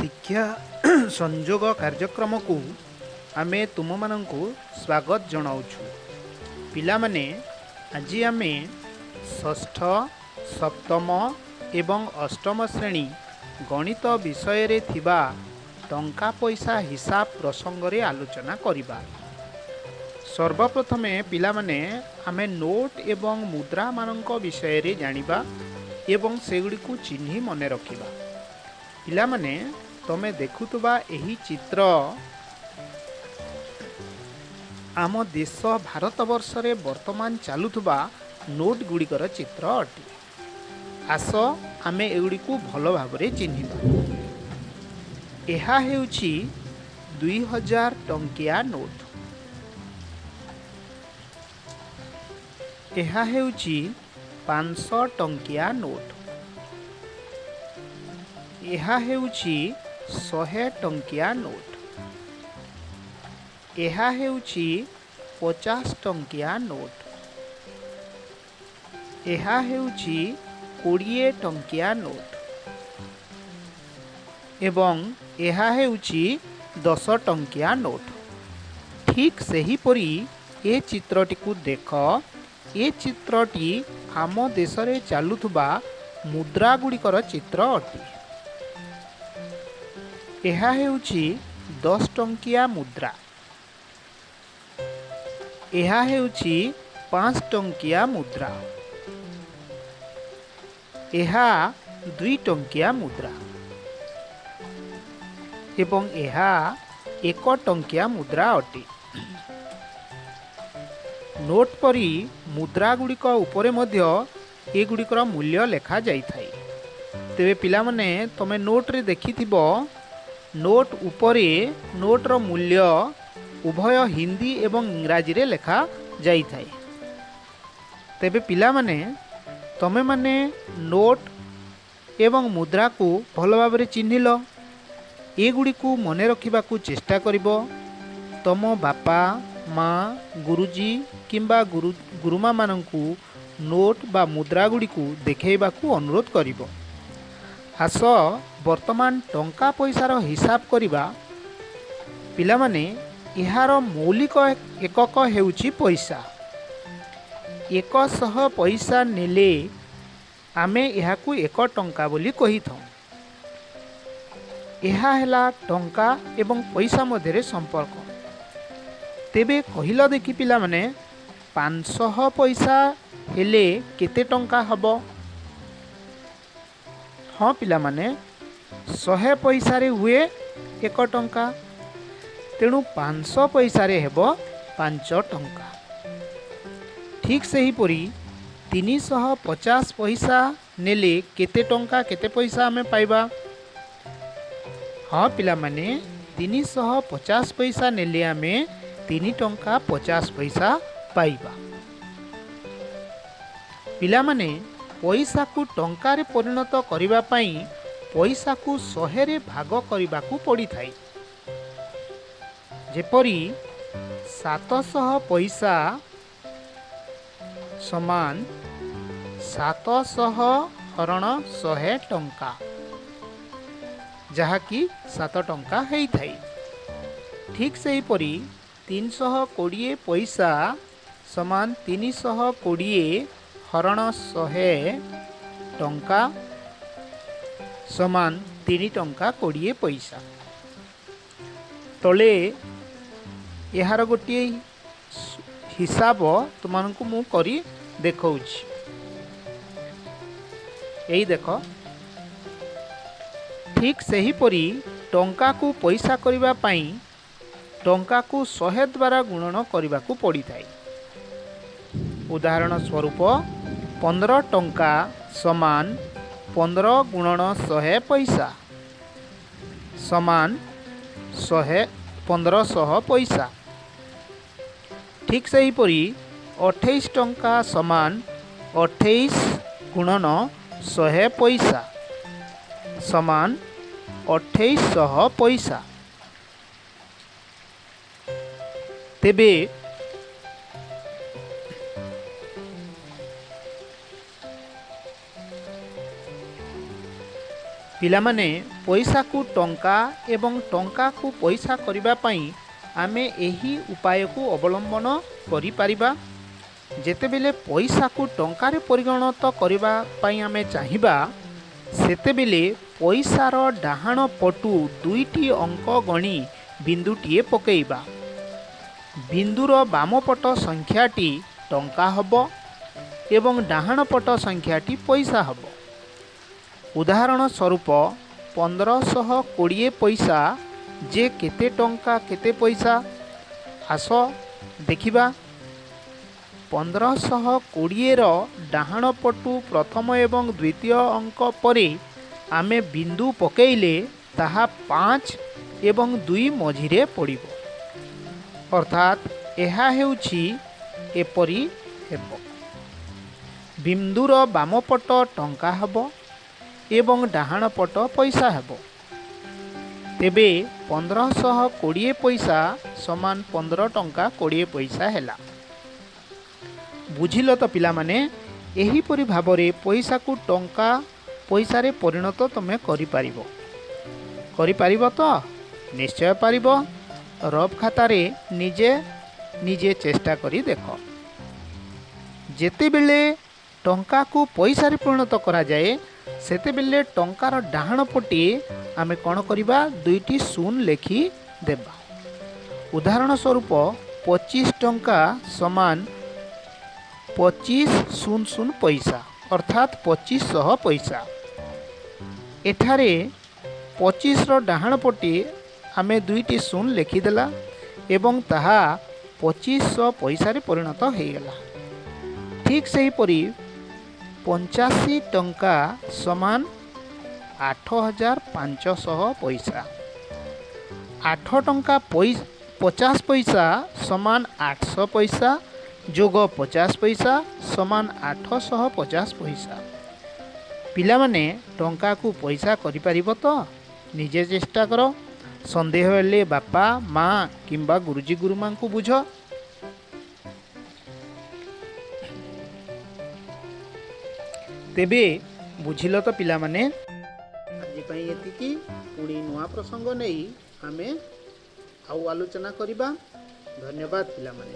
ଶିକ୍ଷା ସଂଯୋଗ କାର୍ଯ୍ୟକ୍ରମକୁ ଆମେ ତୁମମାନଙ୍କୁ ସ୍ୱାଗତ ଜଣାଉଛୁ। ପିଲାମାନେ, ଆଜି ଆମେ ଷଷ୍ଠ, ସପ୍ତମ ଏବଂ ଅଷ୍ଟମ ଶ୍ରେଣୀ ଗଣିତ ବିଷୟରେ ଥିବା ଟଙ୍କା ପଇସା ହିସାବ ପ୍ରସଙ୍ଗରେ ଆଲୋଚନା କରିବା। ସର୍ବପ୍ରଥମେ ପିଲାମାନେ, ଆମେ ନୋଟ୍ ଏବଂ ମୁଦ୍ରାମାନଙ୍କ ବିଷୟରେ ଜାଣିବା ଏବଂ ସେଗୁଡ଼ିକୁ ଚିହ୍ନି ମନେ ରଖିବା। ପିଲାମାନେ, ତମେ ଦେଖୁଥିବା ଏହି ଚିତ୍ର ଆମ ଦେଶ ଭାରତବର୍ଷରେ ବର୍ତ୍ତମାନ ଚାଲୁଥିବା ନୋଟ୍ ଗୁଡ଼ିକର ଚିତ୍ର ଅଟେ। ଆସ ଆମେ ଏଗୁଡ଼ିକୁ ଭଲ ଭାବରେ ଚିହ୍ନିବା। ଏହା ହେଉଛି 2000 ଟଙ୍କିଆ ନୋଟ୍। ଏହା ହେଉଛି 500 ଟଙ୍କିଆ ନୋଟ୍। ଏହା ହେଉଛି 100 ଟଙ୍କିଆ ନୋଟ୍। ଏହା ହେଉଛି 50 ଟଙ୍କିଆ ନୋଟ୍। ଏହା ହେଉଛି 20 ଟଙ୍କିଆ ନୋଟ୍ ଏବଂ ଏହା ହେଉଛି 10 ଟଙ୍କିଆ ନୋଟ୍। ଠିକ୍ ସେହିପରି ଏ ଚିତ୍ରଟିକୁ ଦେଖ। ଏ ଚିତ୍ରଟି ଆମ ଦେଶରେ ଚାଲୁଥିବା ମୁଦ୍ରା ଗୁଡ଼ିକର ଚିତ୍ର ଅଟେ। ଏହା ହେଉଛି 10 ଟଙ୍କିଆ ମୁଦ୍ରା। ଏହା ହେଉଛି 5 ଟଙ୍କିଆ ମୁଦ୍ରା। ଏହା 2 ଟଙ୍କିଆ ମୁଦ୍ରା ଏବଂ ଏହା 1 ଟଙ୍କିଆ ମୁଦ୍ରା ଅଟେ। ନୋଟ୍ ପରି ମୁଦ୍ରା ଗୁଡ଼ିକ ଉପରେ ମଧ୍ୟ ଏଗୁଡ଼ିକର ମୂଲ୍ୟ ଲେଖାଯାଇଥାଏ। ତେବେ ପିଲାମାନେ, ତମେ ନୋଟ୍ରେ ଦେଖିଥିବ, ନୋଟ୍ ଉପରେ ନୋଟ୍ର ମୂଲ୍ୟ ଉଭୟ ହିନ୍ଦୀ ଏବଂ ଇଂରାଜୀରେ ଲେଖା ଯାଇଥାଏ। ତେବେ ପିଲାମାନେ, ତମେମାନେ ନୋଟ୍ ଏବଂ ମୁଦ୍ରାକୁ ଭଲ ଭାବରେ ଚିହ୍ନିଲ। ଏଗୁଡ଼ିକୁ ମନେ ରଖିବାକୁ ଚେଷ୍ଟା କରିବ। ତମ ବାପା ମା, ଗୁରୁଜୀ କିମ୍ବା ଗୁରୁ ଗୁରୁମାମାନଙ୍କୁ ନୋଟ୍ ବା ମୁଦ୍ରା ଗୁଡ଼ିକୁ ଦେଖାଇବାକୁ ଅନୁରୋଧ କରିବ। ଆସ ବର୍ତ୍ତମାନ ଟଙ୍କା ପଇସାର ହିସାବ କରିବା। ପିଲାମାନେ, ଏହାର ମୌଳିକ ଏକକ ହେଉଛି ପଇସା। 100 ପଇସା ନେଲେ ଆମେ ଏହାକୁ 1 ଟଙ୍କା ବୋଲି କହିଥାଉ। ଏହା ହେଲା ଟଙ୍କା ଏବଂ ପଇସା ମଧ୍ୟରେ ସମ୍ପର୍କ। ତେବେ କହିଲ ଦେଖି ପିଲାମାନେ, 500 ପଇସା ହେଲେ କେତେ ଟଙ୍କା ହେବ? ହଁ ପିଲାମାନେ, 100 ପଇସାରେ ହୁଏ 1 ଟଙ୍କା, ତେଣୁ 500 ପଇସାରେ ହେବ 5 ଟଙ୍କା। ଠିକ୍ ସେହିପରି 350 ପଇସା ନେଲେ କେତେ ଟଙ୍କା କେତେ ପଇସା ଆମେ ପାଇବା? ହଁ ପିଲାମାନେ, 350 ପଇସା ନେଲେ ଆମେ 3 ଟଙ୍କା 50 ପଇସା ପାଇବା। ପିଲାମାନେ, ପଇସାକୁ ଟଙ୍କାରେ ପରିଣତ କରିବା ପାଇଁ ପଇସାକୁ 100ରେ ଭାଗ କରିବାକୁ ପଡ଼ିଥାଏ। ଯେପରି 700 ପଇସା ସମାନ 700 ହରଣ 100 ଟଙ୍କା, ଯାହାକି 7 ଟଙ୍କା ହେଇଥାଏ। ଠିକ୍ ସେହିପରି 320 ପଇସା ସମାନ 320 ହରଣ 100 ଟଙ୍କା ସମାନ 3 ଟଙ୍କା 20 ପଇସା। ତଳେ ଏହାର ଗୋଟିଏ ହିସାବ ତୁମମାନଙ୍କୁ ମୁଁ କରି ଦେଖାଉଛି। ଏଇ ଦେଖ। ଠିକ୍ ସେହିପରି ଟଙ୍କାକୁ ପଇସା କରିବା ପାଇଁ ଟଙ୍କାକୁ 100 ଦ୍ୱାରା ଗୁଣନ କରିବାକୁ ପଡ଼ିଥାଏ। ଉଦାହରଣ ସ୍ୱରୂପ 15 ଟଙ୍କା ସମାନ 15 ଗୁଣନ 100 ପଇସା ସମାନ 100 1500 ପଇସା। ଠିକ୍ ସେହିପରି 28 ଟଙ୍କା ସମାନ 28 ଗୁଣନ 100 ପଇସା ସମାନ 2800 ପଇସା। ତେବେ ପିଲାମାନେ, ପଇସାକୁ ଟଙ୍କା ଏବଂ ଟଙ୍କାକୁ ପଇସା କରିବା ପାଇଁ ଆମେ ଏହି ଉପାୟକୁ ଅବଲମ୍ବନ କରିପାରିବା। ଯେତେବେଳେ ପଇସାକୁ ଟଙ୍କାରେ ପରିଗଣିତ କରିବା ପାଇଁ ଆମେ ଚାହିଁବା, ସେତେବେଳେ ପଇସାର ଡାହାଣ ପଟୁ ଦୁଇଟି ଅଙ୍କ ଗଣି ବିନ୍ଦୁଟିଏ ପକାଇବା। ବିନ୍ଦୁର ବାମ ପଟ ସଂଖ୍ୟାଟି ଟଙ୍କା ହେବ ଏବଂ ଡାହାଣ ପଟ ସଂଖ୍ୟାଟି ପଇସା ହେବ। ଉଦାହରଣ ସ୍ୱରୂପ, 1520 ପଇସା ଯେ କେତେ ଟଙ୍କା କେତେ ପଇସା, ଆସ ଦେଖିବା। 1520ର ଡାହାଣ ପଟୁ ପ୍ରଥମ ଏବଂ ଦ୍ୱିତୀୟ ଅଙ୍କ ପରେ ଆମେ ବିନ୍ଦୁ ପକାଇଲେ ତାହା 5 ଏବଂ 2 ମଝିରେ ପଡ଼ିବ, ଅର୍ଥାତ୍ ଏହା ହେଉଛି ଏପରି ହେବ। ବିନ୍ଦୁର ବାମ ପଟ ଟଙ୍କା ହେବ ଏବଂ ଡାହାଣ ପଟ ପଇସା ହେବ। ତେବେ 1520 ପଇସା ସମାନ 15 ଟଙ୍କା 20 ପଇସା ହେଲା। ବୁଝିଲ ତ ପିଲାମାନେ? ଏହିପରି ଭାବରେ ପଇସାକୁ ଟଙ୍କା ପଇସାରେ ପରିଣତ ତୁମେ କରିପାରିବ। କରିପାରିବ ତ? ନିଶ୍ଚୟ ପାରିବ। ରଫ୍ ଖାତାରେ ନିଜେ ନିଜେ ଚେଷ୍ଟା କରି ଦେଖ। ଯେତେବେଳେ ଟଙ୍କାକୁ ପଇସାରେ ପରିଣତ କରାଯାଏ, ସେତେବେଳେ ଟଙ୍କାର ଡାହାଣ ପଟେ ଆମେ କ'ଣ କରିବା? ଦୁଇଟି ଶୂନ ଲେଖି ଦେବା। ଉଦାହରଣ ସ୍ୱରୂପ, 25 ଟଙ୍କା ସମାନ 25 ଶୂନ ଶୂନ ପଇସା, ଅର୍ଥାତ୍ 2500 ପଇସା। ଏଠାରେ 25ର ଡାହାଣ ପଟେ ଆମେ ଦୁଇଟି ଶୂନ ଲେଖିଦେଲା ଏବଂ ତାହା 2500 ପଇସାରେ ପରିଣତ ହୋଇଗଲା। ଠିକ୍ ସେହିପରି 85 ଟଙ୍କା ସମାନ 8500 ପଇସା। 8 ଟଙ୍କା 50 ପଇସା ସମାନ 800 ପଇସା ଯୋଗ 50 ପଇସା ସମାନ 850 ପଇସା। ପିଲାମାନେ, ଟଙ୍କାକୁ ପଇସା କରିପାରିବ ତ? ନିଜେ ଚେଷ୍ଟା କର। ସନ୍ଦେହ ହେଲେ ବାପା ମା କିମ୍ବା ଗୁରୁଜୀ ଗୁରୁମାଙ୍କୁ ବୁଝ। ତେବେ ବୁଝିଲ ତ ପିଲାମାନେ? ଆଜି ପାଇଁ ଏତିକି। ପୁଣି ନୂଆ ପ୍ରସଙ୍ଗ ନେଇ ଆମେ ଆଉ ଆଲୋଚନା କରିବା। ଧନ୍ୟବାଦ ପିଲାମାନେ।